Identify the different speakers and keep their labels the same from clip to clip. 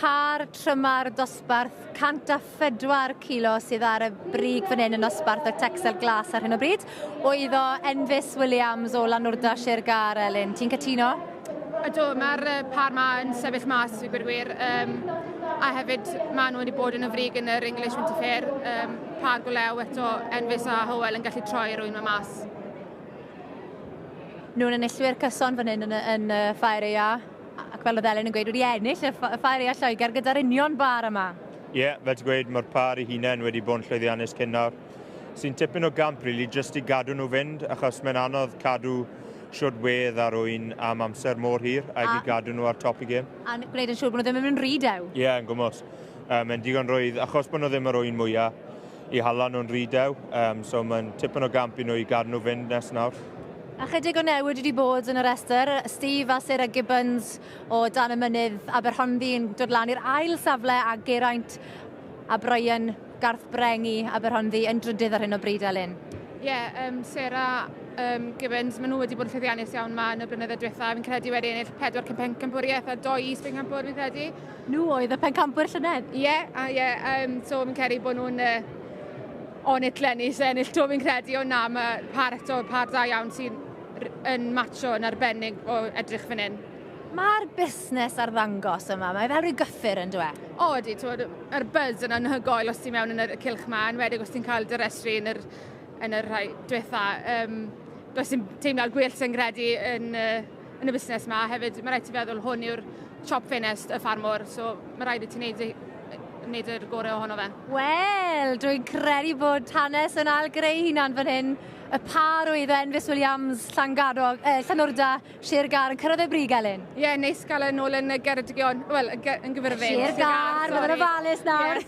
Speaker 1: Pâr tryma'r dosbarth 104 kilo sydd ar y brig fan hyn yn nosbarth y Texel Glas ar hyn o bryd. Oeddo Enfys Williams o Lanwrda Sir Gâr, Elin. Ti'n cytuno?
Speaker 2: Ydw, mae'r pâr ma yn sefyll mas i gweud y gwir. A hefyd, maen nhw wedi bod yn y frig yn yr English Winter Fair. Pâr go lew eto, Enfys a Hywel yn gallu troi rwy'n ma mas.
Speaker 1: Nhw'n enillwyr cyson fan hyn yn y, yn y Ffair Aeaf. Ac fel oedd Elin yn gweud, wedi ennill y Ffair Aeaf Lloegr gyda'r union bar yma.
Speaker 3: Ie, yeah, fel ti'n gweud, mae'r pâr ei hunain wedi bod yn llwyddiannus cyn nawr. Sy'n tipyn o gamp, really, jyst i gadw nhw fynd, achos mae'n anodd cadw siwr wedd ar ŵyn am amser mor hir, ac i gadw nhw ar top y gêm.
Speaker 1: A gwneud yn siŵr bod nhw ddim yn mynd rhy dew.
Speaker 3: Ie, yeah, yn gwmws. Mae'n digon rwydd, achos bod nhw ddim yr ŵyn mwyaf, i hala nhw'n rhy dew, so mae'n tipyn o gamp i nhw i gadw nhw fynd nes nawr.
Speaker 1: A chydig o newid wedi bod yn y restr. Steve a Sarah Gibbons o Dan y Mynydd Aberhonddu yn dod lan i'r ail safle a Geraint a Brian Garth Brengi Aberhonddu yn drydydd ar hyn o bryd, Elin.
Speaker 2: Ie, yeah, Sarah Gibbons, maen nhw wedi bod yn llwyddiannus iawn ma yn y blynyddoedd diwetha. Fi'n credu wedi ennill 4 pencampwriaeth a 2 is-bencampwr, fi'n credu.
Speaker 1: Nhw oedd y pencampwyr llynedd?
Speaker 2: Ie, yeah, a ie, yeah, so fi'n credu bod nhw'n on it leni, so ennill to fi'n credu, ond na, mae par eto, par da iawn sy'n yn matcho yn arbennig o edrych fan hyn.
Speaker 1: Mae'r busnes ar ddangos yma, mae fel rhyw gyffur yn dwe?
Speaker 2: O, ydy, twod, yr buzz yn anhygoel os ti'n mewn yn y cylch ma, yn enwedig os ti'n cael dy restru yn yr, yn yr rhai diwetha. Does dim teimlad gwell sy'n credu yn y busnes ma. Hefyd, mae rhaid ti feddwl hwn yw'r siop ffenest y ffarmwr, so mae rhaid i ti wneud yr gorau ohono fe.
Speaker 1: Wel, dwi'n credu bod hanes yn ail-greu hunan fan hyn. Y pâr oedd Enfys Williams, Llangadog, Llanwrda, Sir Gâr yn cyrraedd y brig, Elin.
Speaker 2: Ie, yeah, neis gael e nôl yn y Geredigion, wel, yn Gyfyrddin.
Speaker 1: Sir Gâr, bydd yn ofalus nawr.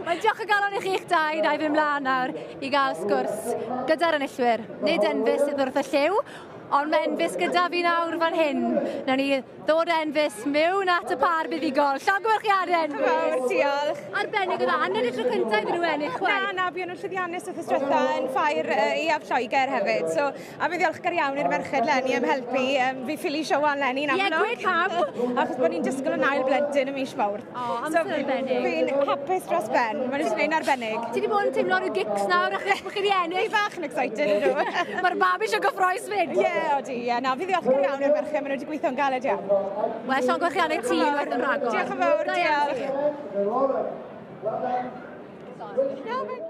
Speaker 1: Wel, diolch o galon i chi'ch dau, na i fynd mlaen nawr i gael sgwrs gyda'r enillwyr. Nid Enfys sydd wrth y llyw, ond mae Enfys gyda fi nawr fan hyn. Nawn ni ddod Enfys mewn at y pâr buddugol. Llongyfarchiadau, Enfys.
Speaker 4: Fawr, diolch.
Speaker 1: Arbennig o dda. A nid y tro cyntaf iddyn nhw ennill chwaith.
Speaker 4: Na, na, buon nhw'n llwyddiannus wythnos diwetha yn ffair Aeaf Lloegr hefyd. So, a fi'n ddiolchgar iawn i'r merched leni am helpu. Fi ffili showan leni yn
Speaker 1: Ie,
Speaker 4: amlwg.
Speaker 1: gweud pam.
Speaker 4: Achos bod ni'n disgwyl yn ail blentyn y mis Mawrth.
Speaker 1: O, amser arbennig.
Speaker 4: Fi'n hapus dros ben. Mae'n jyst yn ein arbennig.
Speaker 1: Ti wedi bod yn teimlo rhyw gics nawr achos bod chi wedi ennill?
Speaker 4: Fi bach yn excited ydw.
Speaker 1: Mae'r babi eisiau gyffroes fyd.
Speaker 4: Ie, odi, ie. Na, fi'n ddiolchgar iawn i'r merched. Maen nhw wedi gweithio'n galed iawn.
Speaker 1: Wel, llongyfarchiadau ti unwaith yn rhagor.
Speaker 4: Diolch yn fawr,
Speaker 1: Da iawn
Speaker 4: diolch.
Speaker 1: ti.